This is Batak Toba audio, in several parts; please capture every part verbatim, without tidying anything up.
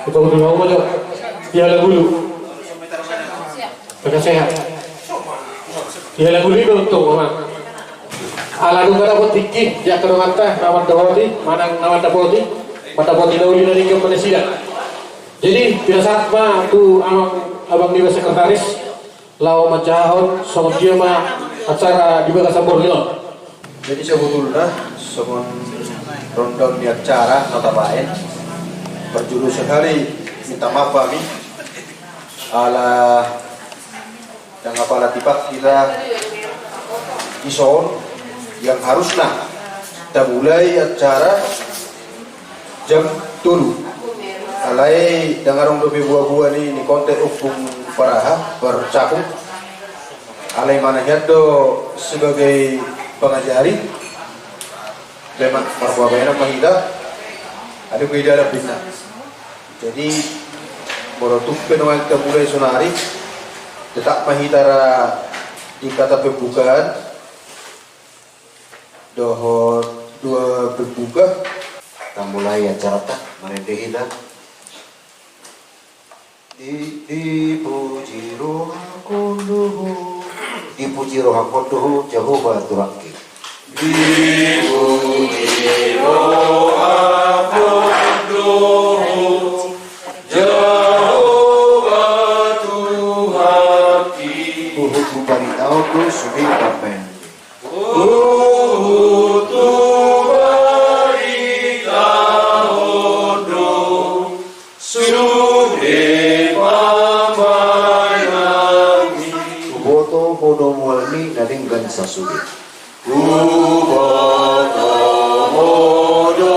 Kita udah lama aja. Piala Gulu. Penasehat. Piala Gulu i do untung, Amang. Ala dung na dapot tingki, di angka donganta, na mandapoti, manang na mandapoti, mandapoti na uli na denggan ma nasida. Jadi, pinasahat ma tu Amang, Abang niba Sekretaris, laho manjahahon songon dia ma acara di bagasan borngin on. Jadi, sebetulna songon rundown ni acara na tabaen, parjolo sahali minta maaf hami, ala ndang apala tipak hita dison, yang harusna tamulai acara jam tolu. Alai ndang adong dope buabua ni, ni konten ompung paraha parcapu. Alai manang hian do sebagai pangajari, memang marbuabua ma hita, alai huida na pinna. Jadi, molo tung pe nuaeng tamulai sonari, tetap ma hita ra di kata pembukaan, dohot doa pembuka. Tamulai acaranta, marende hita. Di, dipuji rohangkon do Ho, dipuji rohangkon do Ho, Jahowa Tuhanki. Dipuji rohangkon do Ho, Jahowa Tuhanki. Huhut hubarita Ho do sude pambaen. Huhut hubarita Ho do sude pambaenanmi. Huboto Ho do mual ni na denggan sasude. Huboto Ho do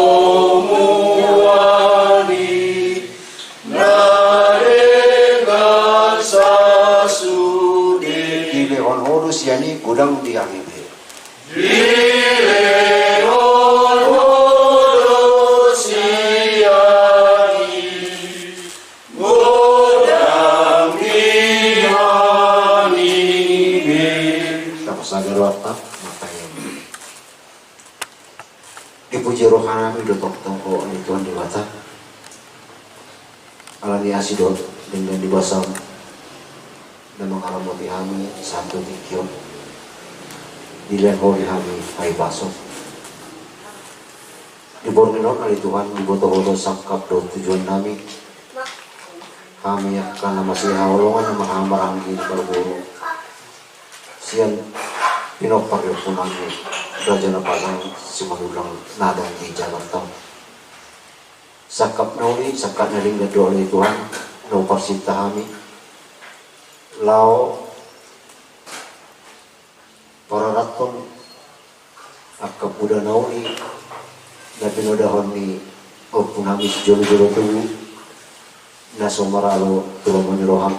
mual ni na denggan sasude. Dilehon Ho do sian i godang di hami be. Dilehon Ho do sian i godang di hami be. Tapasahat rohanta, martangiang. Dipuji rohanami do tongtong Ho, ale Tuhan Debata. Ala ni asi dohot denggan ni basaM na mangaramoti hami sahat tu tingki on. Dilehon Ho di hami hahipason. Di borngin on, ale Tuhan, diboto Ho do sangkap dohot tujuannami. Hami angka na masihaholongan, na marhahamaranggi, na marboru sian pinompar ni ompunami Raja Napasahat Simanullang na adong di Jakarta on. Sangkap na uli, sangkap na denggan do, ale Tuhan, na huparsinta hami laho pararathon angka poda na uli na pinodahon ni ompunami sijolojolo tubu, na so maralo tu lomo ni rohaM.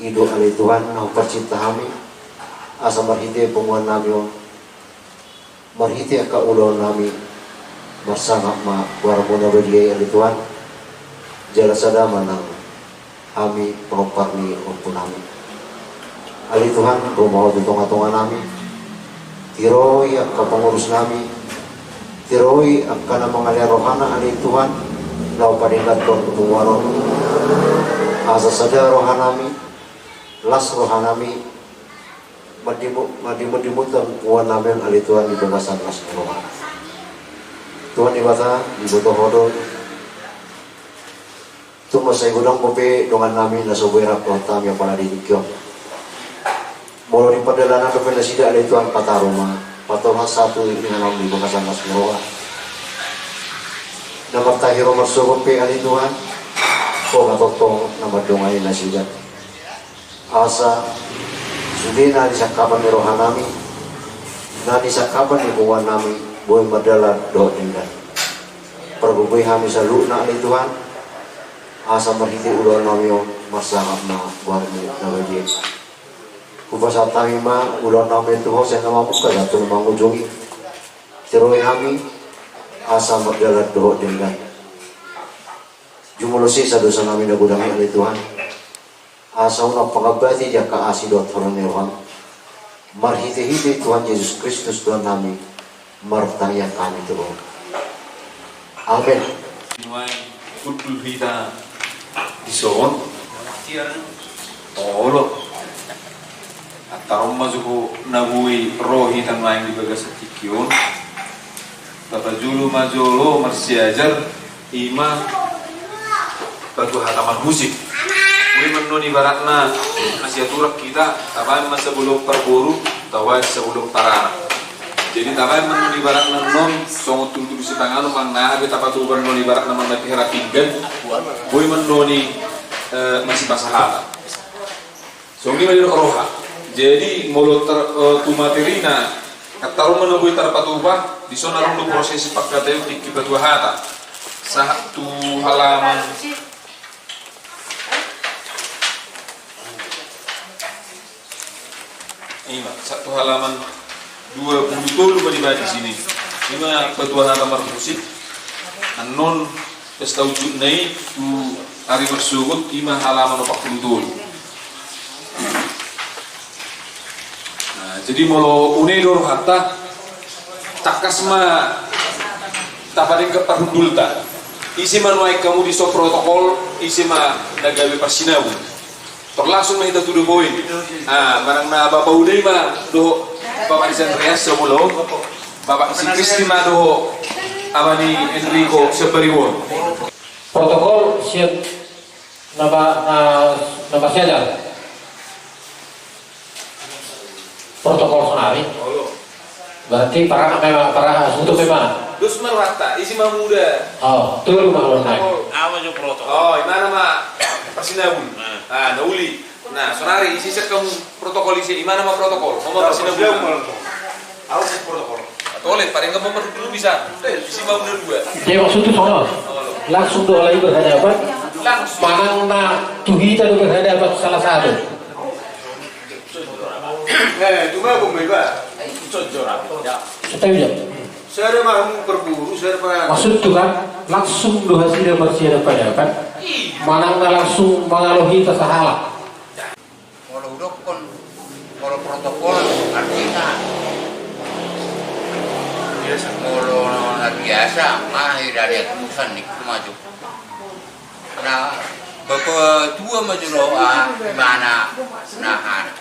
I do, ale Tuhan, na huparsinta hami, asa marhite punguannami on, marhite angka ulaonnami, marsangap ma goarMu na badia i, ale Tuhan. Jala sada ma nang hami pinompar ni ompunami. Ale Tuhan, ro ma Ho tu tongatonganami. Tiroi angka pengurusnami. Tiroi angka na mangalean rohana, ale Tuhan, laho padengganhon punguan on. Asa sada rohanami, las rohanami, mandimu-, mandimu-, mandimuthon punguannami on, ale Tuhan, di bagasan las ni roha. Tuhan Debata, diboto Ho do. Tung mansai godang dope dongannami na so boi rap dohot hami apala di tingki on. Molo di pardalanan dope nasida, ale Tuhan, pataru ma, patorang sahat tu ingananMu di bagasan las ni roha. Na martahi ro marsogot pe, ale Tuhan, Ho ma tongtong na mandongani nasida. Asa sude na nisangkapan ni rohanami, na nisangkapan ni punguannami, boi mardalan dohot denggan. Pargogoi hami saluhutna, ale Tuhan, asa marhite ulaonnami on marsangap ma goarMu na badia. Hupasahat hami ma ulaonnami tu Ho sian na mamungka sahat tu na mangujungi. Tiroi hami asa mardalan dohot denggan. Jumolo sesa dosanami na godang i, ale Tuhan. Asa unang pangambati di angka asi dohot holong ni rohaM. Marhitehite Tuhan Jesus Kristus Tuhannami, martangiang hami tu Ho. Amen. Hundul hita dison. Olo. Antar on ma jo na boi ro hita nuaeng di bagasan tingki on. Tapajolo ma jolo marsiajar, ima patuahata marmusik. Boi ma annon ibaratna na siaturan hita, tabaen ma sabolon parboru, tabaen sabolon paranak. Jadi tabaen ma annon ibaratna annon songon tudutudu sipanganon, manang na aha be tapatupa annon ibaratna manang na pihara pinggan. Boi ma annon i, eh, masipasahata. Songon i ma di roha. Jadi molo tar-, eh, tu materina, antar on ma na boi tarpatupa, dison adong do prosesi pangkataion tingki patuahata. Sahat tu halaman Ima, sahat tu halaman dua pulu tolu ma dibaen di sini. Ima patuahata marmusik. Annon pesta ujungna i tu ari marsogot, ima halaman opat pulu tolu. Nah, jadi molo unang do rohanta, tangkas ma tapadenggan parhundulta. Ise ma nuaeng hamu dison protokol, ise ma na gabe parsinabung. Tor langsung ma hita to the point. Ah, manang na Bapak Uda i ma dohot Bapak ni si Andreas Samulo, Bapak ni si Kristi ma dohot Ama ni Enrico Sabariwon. Protokol sian na ba-, na, na marsiajar. Protokol sonari. Berarti paranak memang, paranak sutu memang. Dos ma rohanta, ise ma muda. Oh, tolu ma rohanta. Awa jo protokol. Oh, imana ma parsinabung. Nah. Ah, na uli. Nah, sonari ise sian hamu protokol ise, imana ma protokol. Ho ma parsinabung. Awa sian protokol. Tole, paling gak mau dulu bisa. Ise ma muda dua. Dia maksud tu sono. Langsung do alai berhadapan. Langsung. Manang na tu hita do berhadapan salah satu. Eh, cuma aku meba. Cocok. Ya. Sudah ya. Sada ma hamu parboru, sada ma. Maksudhu kan, langsung do hasida marsiada padapat. Manang na langsung mangalo hita sahalak. Molo hudokkon, molo protokol, artina. Biasa. Molo na biasa, ma hira dia tusan ni kumaju. Na, bapa tua ma jolo, ah, imana, na hana.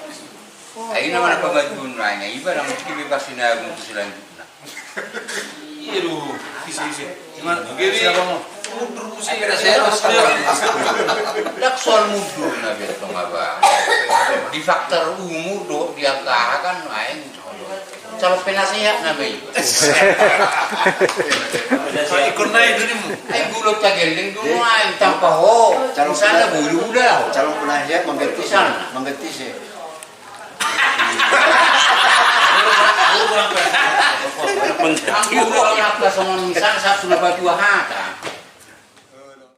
Ai na mana pamajuon lain, ai iba na mesti bebas na untuk selanjutnya. Iya do, isi, isi. Gimana? Jadi, mundur musik. Langsung mundur na biasa tong aba. Di faktor umur do, di angka kan lain. Calon penasehat namanya. Ikut naik dulu. Ai gulo tagendeng dulu ai tanpa ho. Calon sana bulu udah. Calon penasehat mengganti sana, mengganti saya. Anggur orang apa sama misal satu na patuahata.